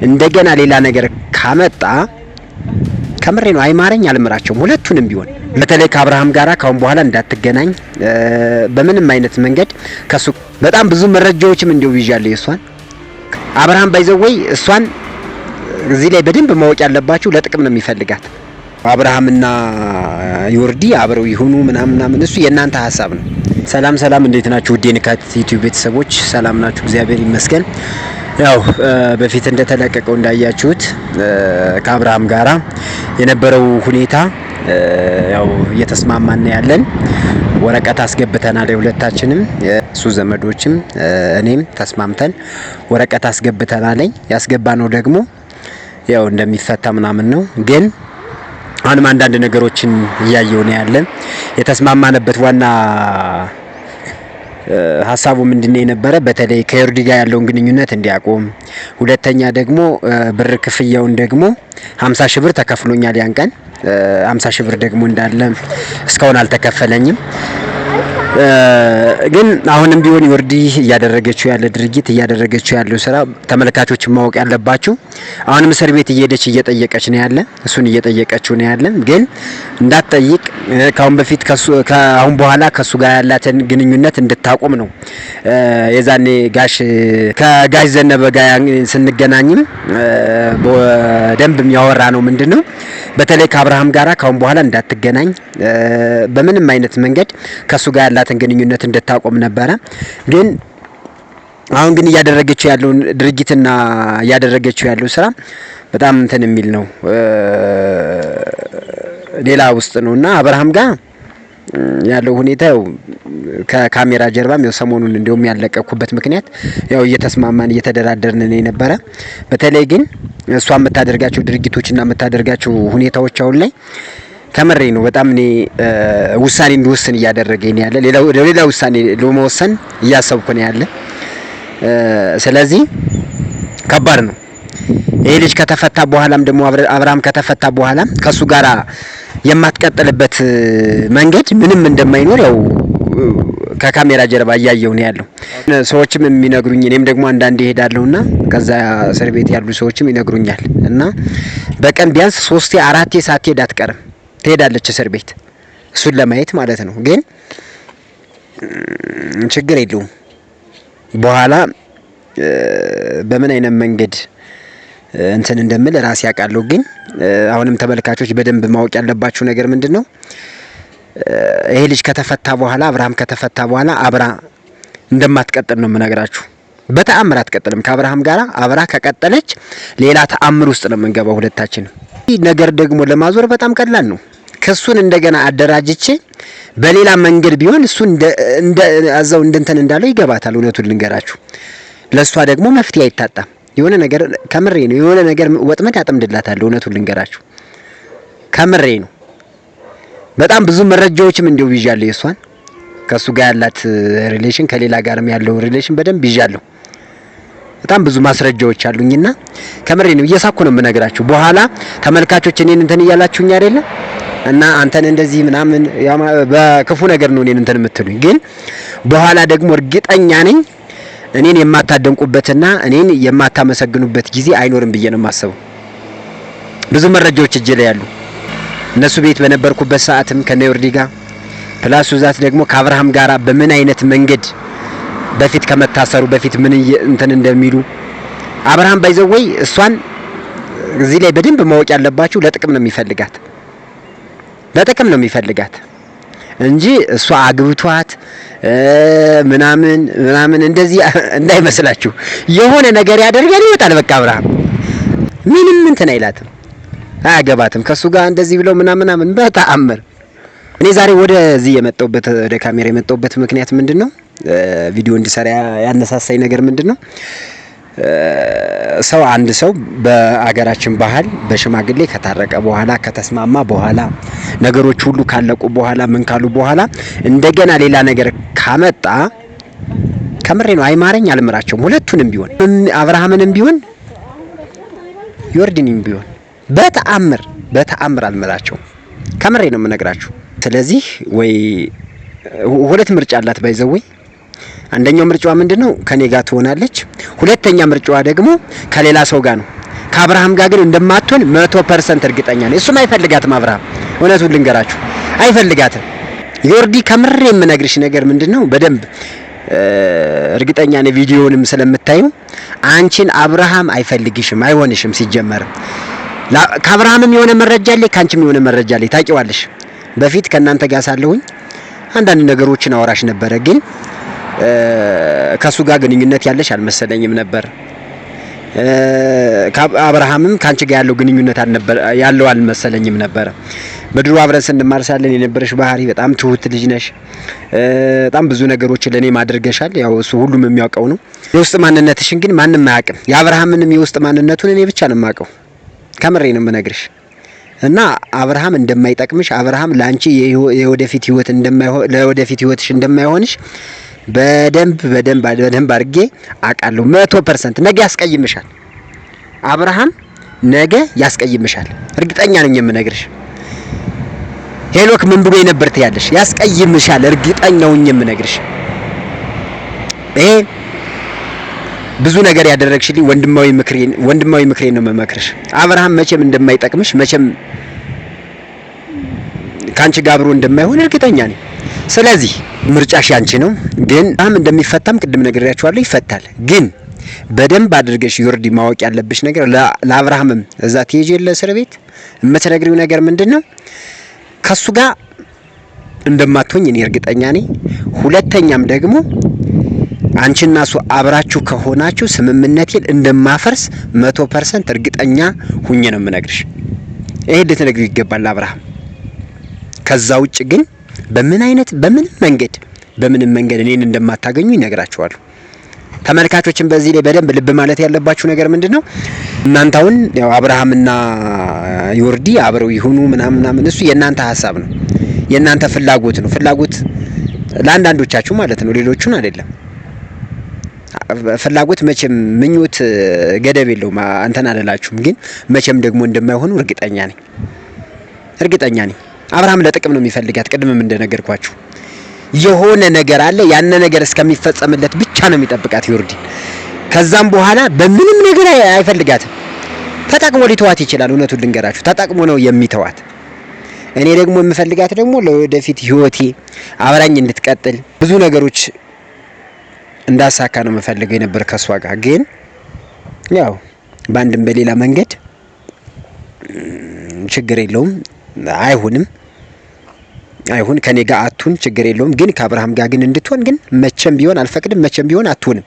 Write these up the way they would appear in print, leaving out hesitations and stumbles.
እንደገና ሌላ ነገር ካመጣ ከምሬ ነው አይማረኝ አልምራቸውም ሁለቱንም ቢሆን። በተለይ ከአብርሃም ጋራ ካሁን በኋላ እንዳትገናኝ በምንም አይነት መንገድ ከሱ በጣም ብዙ መረጃዎችም እንዲሁ ይዣለሁ የእሷን። አብርሃም by the way እሷን እዚህ ላይ በደንብ ማወቅ ያለባችሁ ለጥቅም ነው የሚፈልጋት። አብርሃምና ዮርዲ አብረው ይሁኑ ምናምን ምናምን እሱ የእናንተ ሀሳብ ነው። ሰላም ሰላም፣ እንዴት ናችሁ? ውድ የንካት ዩቲዩብ ቤተሰቦች ሰላም ናችሁ? እግዚአብሔር ይመስገን። ያው በፊት እንደተለቀቀው እንዳያችሁት ከአብርሃም ጋራ የነበረው ሁኔታ ያው እየተስማማን ያለን፣ ወረቀት አስገብተናል። የሁለታችንም እሱ ዘመዶችም እኔም ተስማምተን ወረቀት አስገብተናል። ያስገባነው ደግሞ ያው እንደሚፈታ ምናምን ነው፣ ግን አሁንም አንዳንድ ነገሮችን እያየው ነው ያለን። የተስማማንበት ዋና ሀሳቡ ምንድነው የነበረ? በተለይ ከዮርዲ ጋር ያለውን ግንኙነት እንዲያቆም፣ ሁለተኛ ደግሞ ብር ክፍያውን ደግሞ 50 ሺህ ብር ተከፍሎኛል ያን ቀን፣ 50 ሺህ ብር ደግሞ እንዳለ እስካሁን አልተከፈለኝም። ግን አሁንም ቢሆን ዮርዲ እያደረገችው ያለ ድርጊት፣ እያደረገችው ያለው ስራ ተመልካቾች ማወቅ ያለባችሁ አሁንም እስር ቤት እየሄደች እየጠየቀች ነው ያለ፣ እሱን እየጠየቀችው ነው ያለ። ግን እንዳትጠይቅ፣ ካሁን በፊት ከአሁን በኋላ ከሱ ጋር ያላትን ግንኙነት እንድታቆም ነው። የዛኔ ጋሽ ከጋሽ ዘነበ ጋር ስንገናኝም በደንብ የሚያወራ ነው ምንድነው፣ በተለይ ከአብርሃም ጋራ ካሁን በኋላ እንዳትገናኝ፣ በምንም አይነት መንገድ ከሱ ጋር ያላትን ግንኙነት እንድታቆም ነበረ። ግን አሁን ግን እያደረገችው ያለውን ድርጊትና እያደረገችው ያለው ስራ በጣም እንትን የሚል ነው፣ ሌላ ውስጥ ነው። እና አብርሃም ጋር ያለው ሁኔታ ያው ከካሜራ ጀርባም ያው ሰሞኑን እንደውም ያለቀኩበት ምክንያት ያው እየተስማማን እየተደራደርን ነው የነበረ። በተለይ ግን እሷ የምታደርጋቸው ድርጊቶችና የምታደርጋቸው ሁኔታዎች አሁን ላይ ከምሬ ነው በጣም እኔ ውሳኔ እንድወስን እያደረገኝ ነው ያለ። ሌላ ውሳኔ ለመወሰን እያሰብኩ ነው ያለ። ስለዚህ ከባድ ነው። ይሄ ልጅ ከተፈታ በኋላም ደግሞ አብርሃም ከተፈታ በኋላ ከሱ ጋራ የማትቀጥልበት መንገድ ምንም እንደማይኖር ያው ከካሜራ ጀርባ እያየው ነው ያለው። ሰዎችም የሚነግሩኝ፣ እኔም ደግሞ አንዳንዴ እሄዳለሁና ከዛ እስር ቤት ያሉ ሰዎችም ይነግሩኛል፣ እና በቀን ቢያንስ ሶስቴ አራቴ ሳትሄድ አትቀርም፣ ትሄዳለች እስር ቤት እሱን ለማየት ማለት ነው። ግን ችግር የለውም፣ በኋላ በምን አይነት መንገድ እንትን እንደምል ራሴ ያውቃለሁ። ግን አሁንም ተመልካቾች በደንብ ማወቅ ያለባችሁ ነገር ምንድን ነው? ይሄ ልጅ ከተፈታ በኋላ፣ አብርሃም ከተፈታ በኋላ አብራ እንደማትቀጥል ነው የምነግራችሁ። በተአምር አትቀጥልም ከአብርሃም ጋር። አብራ ከቀጠለች ሌላ ተአምር ውስጥ ነው የምንገባው ሁለታችን። ይህ ነገር ደግሞ ለማዞር በጣም ቀላል ነው። ክሱን እንደገና አደራጅቼ በሌላ መንገድ ቢሆን እሱ እንደ አዛው እንደንተን እንዳለው ይገባታል። እውነቱን ልንገራችሁ፣ ለእሷ ደግሞ መፍትሄ አይታጣም። የሆነ ነገር ከምሬ ነው፣ የሆነ ነገር ወጥመድ አጠምድላታለሁ። እውነቱን ልንገራችሁ ከምሬ ነው። በጣም ብዙ መረጃዎችም እንዲሁ ይዣለሁ የእሷን፣ ከእሱ ጋር ያላት relation ከሌላ ጋርም ያለው relation በደንብ ይዣለሁ። በጣም ብዙ ማስረጃዎች አሉኝና ከምሬ ነው፣ እየሳኩ ነው የምነግራችሁ። በኋላ ተመልካቾች እኔን እንትን እያላችሁኝ አይደለም እና አንተን እንደዚህ ምናምን በክፉ ነገር ነው እኔን እንትን የምትሉኝ፣ ግን በኋላ ደግሞ እርግጠኛ ነኝ እኔን የማታደንቁበትና እኔን የማታመሰግኑበት ጊዜ አይኖርም ብዬ ነው የማስበው። ብዙ መረጃዎች እጄ ላይ ያሉ፣ እነሱ ቤት በነበርኩበት ሰዓትም ከነዮርዲ ጋር plus ዛት ደግሞ ከአብርሃም ጋራ በምን አይነት መንገድ በፊት ከመታሰሩ በፊት ምን እንትን እንደሚሉ። አብርሃም by the way እሷን እዚህ ላይ በደንብ ማወቅ ያለባችሁ ለጥቅም ነው የሚፈልጋት፣ ለጥቅም ነው የሚፈልጋት እንጂ እሷ አግብቷት ምናምን ምናምን እንደዚህ እንዳይመስላችሁ። የሆነ ነገር ያደርጋል፣ ይወጣል። በቃ አብርሃም ምንም እንትን አይላትም፣ አያገባትም ከሱ ጋር እንደዚህ ብለው ምናምን ምናምን በተአምር። እኔ ዛሬ ወደዚህ የመጣሁበት፣ ወደ ካሜራ የመጣሁበት ምክንያት ምንድነው? ቪዲዮ እንድሰራ ያነሳሳኝ ነገር ምንድነው? ሰው አንድ ሰው በአገራችን ባህል በሽማግሌ ከታረቀ በኋላ፣ ከተስማማ በኋላ፣ ነገሮች ሁሉ ካለቁ በኋላ፣ ምን ካሉ በኋላ እንደገና ሌላ ነገር ካመጣ ከምሬ ነው አይማረኝ አልምራቸውም። ሁለቱንም ቢሆን፣ አብርሃምንም ቢሆን ዮርዲንም ቢሆን በተአምር በተአምር አልምራቸውም። ከምሬ ነው የምነግራችሁ። ስለዚህ ወይ ሁለት ምርጫ አላት by the way። አንደኛው ምርጫዋ ምንድነው? ከኔ ጋር ትሆናለች። ሁለተኛ ምርጫዋ ደግሞ ከሌላ ሰው ጋር ነው። ከአብርሃም ጋር ግን እንደማትሆን 100% እርግጠኛ ነኝ። እሱም አይፈልጋትም አብርሃም፣ እውነቱን ልንገራችሁ አይፈልጋትም። ዮርዲ ከምሬ የምነግርሽ ነገር ምንድነው፣ በደንብ እርግጠኛ ነኝ ቪዲዮውንም ስለምታዩ አንቺን አብርሃም አይፈልግሽም፣ አይሆንሽም። ሲጀመርም ከአብርሃምም የሆነ መረጃ አለ፣ ከአንቺም የሆነ መረጃ አለ። ታውቂዋለሽ። በፊት ከእናንተ ጋር ሳለሁኝ አንዳንድ ነገሮችን አወራሽ ነበረ፣ ግን ከሱ ጋር ግንኙነት ያለሽ አልመሰለኝም ነበር። አብርሃምም ከአንቺ ጋር ያለው ግንኙነት ያለው አልመሰለኝም ነበረ። በድሮ አብረን ስንማር ሳለን የነበረሽ ባህሪ በጣም ትሁት ልጅ ነሽ። በጣም ብዙ ነገሮችን ለእኔም አድርገሻል። ያው እሱ ሁሉም የሚያውቀው ነው። የውስጥ ማንነትሽን ግን ማንም አያውቅም። የአብርሃምንም የውስጥ ማንነቱን እኔ ብቻ ነው የማውቀው። ከምሬ ነው የምነግርሽ። እና አብርሃም እንደማይጠቅምሽ፣ አብርሃም ለአንቺ የወደፊት ህይወት እንደማይሆን፣ ለወደፊት ህይወትሽ እንደማይሆንሽ በደንብ በደንብ በደንብ አድርጌ አውቃለሁ። 100% ነገ ያስቀይምሻል። አብርሃም ነገ ያስቀይምሻል። እርግጠኛ ነኝ የምነግርሽ። ሄኖክ ምን ብሎ የነበር ትያለሽ? ያስቀይምሻል። እርግጠኛ ነኝ የምነግርሽ። ይሄ ብዙ ነገር ያደረግሽልኝ ወንድማዊ ምክሬን ነው የምመክርሽ። አብርሃም መቼም እንደማይጠቅምሽ፣ መቼም ካንቺ ጋር አብሮ እንደማይሆን እርግጠኛ ነኝ። ስለዚህ ምርጫሽ ያንቺ ነው። ግን አብርሃም እንደሚፈታም ቅድም ነግሬያችኋለሁ፣ ይፈታል። ግን በደንብ አድርገሽ ዮርዲ ማወቅ ያለብሽ ነገር፣ ለአብርሃምም እዛ ትሄጂ የለ እስር ቤት የምትነግሪው ነገር ምንድን ነው? ከሱ ጋር እንደማትሆኝ እኔ እርግጠኛ ነኝ። ሁለተኛም ደግሞ አንቺና እሱ አብራችሁ ከሆናችሁ ስምምነቴን እንደማፈርስ 100% እርግጠኛ ሁኜ ነው የምነግርሽ። ይሄ ልትነግሪው ይገባል አብርሃም። ከዛ ውጭ ግን በምን አይነት በምንም መንገድ እኔን እንደማታገኙ ይነግራችኋለሁ። ተመልካቾችን በዚህ ላይ በደንብ ልብ ማለት ያለባችሁ ነገር ምንድን ነው? እናንተ አሁን ያው አብርሃምና ዮርዲ አብረው ይሁኑ ምናምን ምናምን፣ እሱ የእናንተ ሀሳብ ነው፣ የእናንተ ፍላጎት ነው። ፍላጎት ለአንዳንዶቻችሁ ማለት ነው፣ ሌሎቹን አይደለም። ፍላጎት መቼም ምኞት ገደብ የለውም። አንተን አልላችሁም፣ ግን መቼም ደግሞ እንደማይሆኑ እርግጠኛ ነኝ፣ እርግጠኛ ነኝ። አብርሃም ለጥቅም ነው የሚፈልጋት። ቅድምም እንደነገርኳችሁ የሆነ ነገር አለ። ያን ነገር እስከሚፈጸምለት ብቻ ነው የሚጠብቃት ዮርዲን። ከዛም በኋላ በምንም ነገር አይፈልጋትም። ተጠቅሞ ሊተዋት ይችላል። እውነቱን ልንገራችሁ፣ ተጠቅሞ ነው የሚተዋት። እኔ ደግሞ የምፈልጋት ደግሞ ለወደፊት ህይወቴ አብራኝ እንድትቀጥል፣ ብዙ ነገሮች እንዳሳካ ነው የምፈልገው የነበር ከሷ ጋር። ግን ያው በአንድም በሌላ መንገድ ችግር የለውም፣ አይሁንም፣ አይሁን፣ ከኔ ጋር አትሁን፣ ችግር የለውም። ግን ከአብርሃም ጋር ግን እንድትሆን ግን መቼም ቢሆን አልፈቅድም። መቼም ቢሆን አትሆንም፣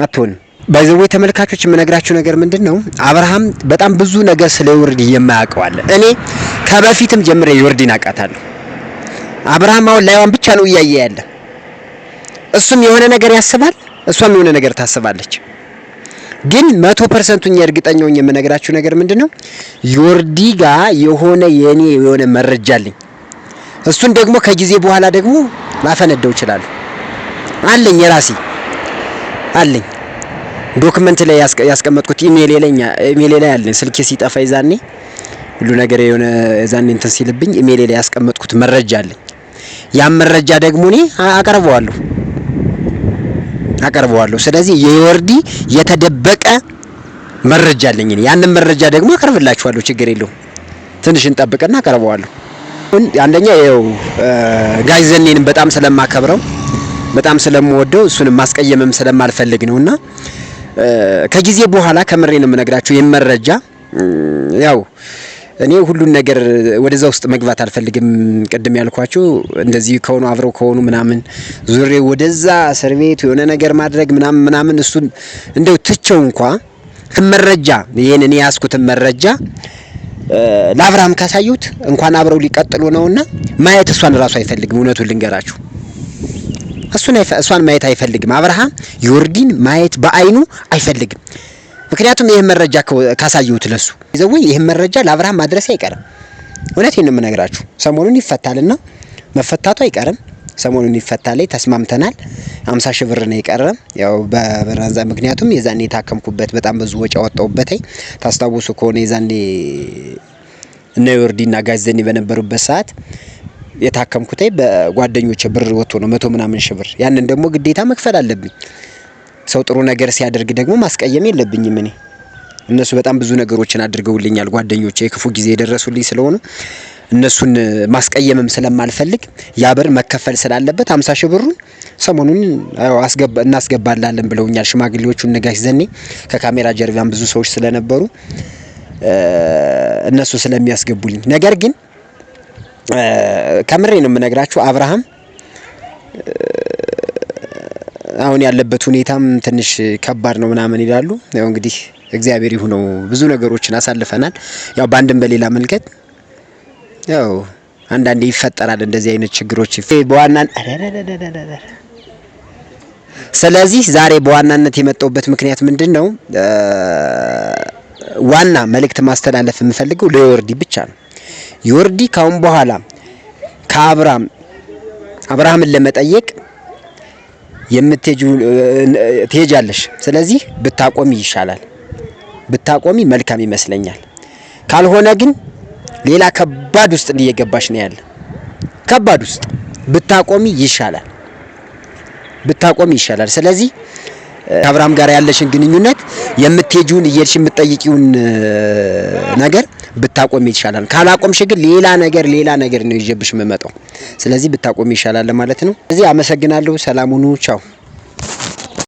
አትሆንም። By the way ተመልካቾች፣ የምነግራችሁ ነገር ምንድን ነው? አብርሃም በጣም ብዙ ነገር ስለ ዮርዲ የማያውቀው አለ። እኔ ከበፊትም ጀምሬ ዮርዲን አውቃታለሁ። አብርሃም አሁን ላይዋን ብቻ ነው እያየ ያለ። እሱም የሆነ ነገር ያስባል፣ እሷም የሆነ ነገር ታስባለች። ግን 100%ቱ እርግጠኛ ሆኜ የምነግራችሁ ነገር ምንድን ነው? ዮርዲ ጋ የሆነ የኔ የሆነ መረጃ አለኝ። እሱን ደግሞ ከጊዜ በኋላ ደግሞ ላፈነደው እችላለሁ። አለኝ፣ የራሴ አለኝ፣ document ላይ ያስቀመጥኩት ኢሜይሌ ላይ አለኝ። ስልኬ ሲጠፋ የዛኔ ሁሉ ነገር የሆነ የዛኔ እንትን ሲልብኝ ኢሜይሌ ላይ ያስቀመጥኩት መረጃ አለኝ። ያን መረጃ ደግሞ እኔ አቀርበዋለሁ አቀርበዋለሁ። ስለዚህ የዮርዲ የተደበቀ መረጃ አለኝ። እኔ ያንን መረጃ ደግሞ አቀርብላችኋለሁ። ችግር የለውም። ትንሽ እንጠብቅና አቀርበዋለሁ። አንደኛ ይኸው ጋሽ ዘኔንም በጣም ስለማከብረው፣ በጣም ስለምወደው፣ እሱንም ማስቀየምም ስለማልፈልግ ነውና ከጊዜ በኋላ ከምሬ ነው የምነግራችሁ። ይህን መረጃ ያው እኔ ሁሉን ነገር ወደዛ ውስጥ መግባት አልፈልግም። ቅድም ያልኳችሁ እንደዚህ ከሆኑ፣ አብረው ከሆኑ ምናምን ዙሬ ወደዛ እስር ቤት የሆነ ነገር ማድረግ ምናምን ምናምን እሱን እንደው ትቸው እንኳ መረጃ ይሄን እኔ ያዝኩትን መረጃ ለአብርሃም ካሳዩት እንኳን አብረው ሊቀጥሉ ነውና ማየት እሷን እራሱ አይፈልግም። እውነቱን ልንገራችሁ፣ እሷን ማየት አይፈልግም። አብርሃም ዮርዲን ማየት በአይኑ አይፈልግም። ምክንያቱም ይህን መረጃ ካሳየሁት ለሱ ይዘው ይህን መረጃ ለአብርሃም ማድረስ አይቀርም። እውነቴን ነው የምነግራችሁ። ሰሞኑን ይፈታልና መፈታቱ አይቀርም። ሰሞኑን ይፈታል፣ ተስማምተናል። 50,000 ብር ነው የቀረ ያው በብር። ምክንያቱም የዛኔ የታከምኩበት በጣም ብዙ ወጪ አወጣሁበት። ታስታውሱ ከሆነ የዛኔ እነ ዮርዲና ጋሽ ዘኔ በነበሩበት ሰዓት የታከምኩት በጓደኞቼ ብር ወጥቶ ነው፣ መቶ ምናምን ሺህ ብር። ያንን ደግሞ ግዴታ መክፈል አለብኝ። ሰው ጥሩ ነገር ሲያደርግ ደግሞ ማስቀየም የለብኝም እኔ። እነሱ በጣም ብዙ ነገሮችን አድርገውልኛል። ጓደኞቼ የክፉ ጊዜ የደረሱልኝ ስለሆኑ እነሱን ማስቀየምም ስለማልፈልግ ያ ብር መከፈል ስላለበት 50 ሺህ ብሩን ሰሞኑን እናስገባላለን ብለውኛል ሽማግሌዎቹ እነ ጋሽ ዘኔ ከካሜራ ጀርባም ብዙ ሰዎች ስለነበሩ እነሱ ስለሚያስገቡልኝ። ነገር ግን ከምሬ ነው የምነግራችሁ አብርሃም አሁን ያለበት ሁኔታም ትንሽ ከባድ ነው ምናምን ይላሉ። ያው እንግዲህ እግዚአብሔር ይሁነው፣ ብዙ ነገሮችን አሳልፈናል። ያው በአንድም በሌላ መንገድ ያው አንዳንዴ ይፈጠራል እንደዚህ አይነት ችግሮች በዋና ስለዚህ ዛሬ በዋናነት የመጣሁበት ምክንያት ምንድን ነው? ዋና መልእክት ማስተላለፍ የምፈልገው ለዮርዲ ብቻ ነው። ዮርዲ ካሁን በኋላ ከአብርሃም አብርሃምን ለመጠየቅ የምትሄጂው ትሄጃለሽ። ስለዚህ ብታቆሚ ይሻላል፣ ብታቆሚ መልካም ይመስለኛል። ካልሆነ ግን ሌላ ከባድ ውስጥ እየገባሽ ነው ያለ። ከባድ ውስጥ ብታቆሚ ይሻላል፣ ብታቆሚ ይሻላል። ስለዚህ ከአብርሃም ጋር ያለሽን ግንኙነት የምትሄጂውን እየሄድሽ የምትጠይቂውን ነገር ብታቆሚ ይሻላል። ካላቆምሽ ግን ሌላ ነገር ሌላ ነገር ነው ይዤብሽ የምመጣው። ስለዚህ ብታቆሚ ይሻላል ማለት ነው። ስለዚህ አመሰግናለሁ። ሰላም ሁኑ። ቻው።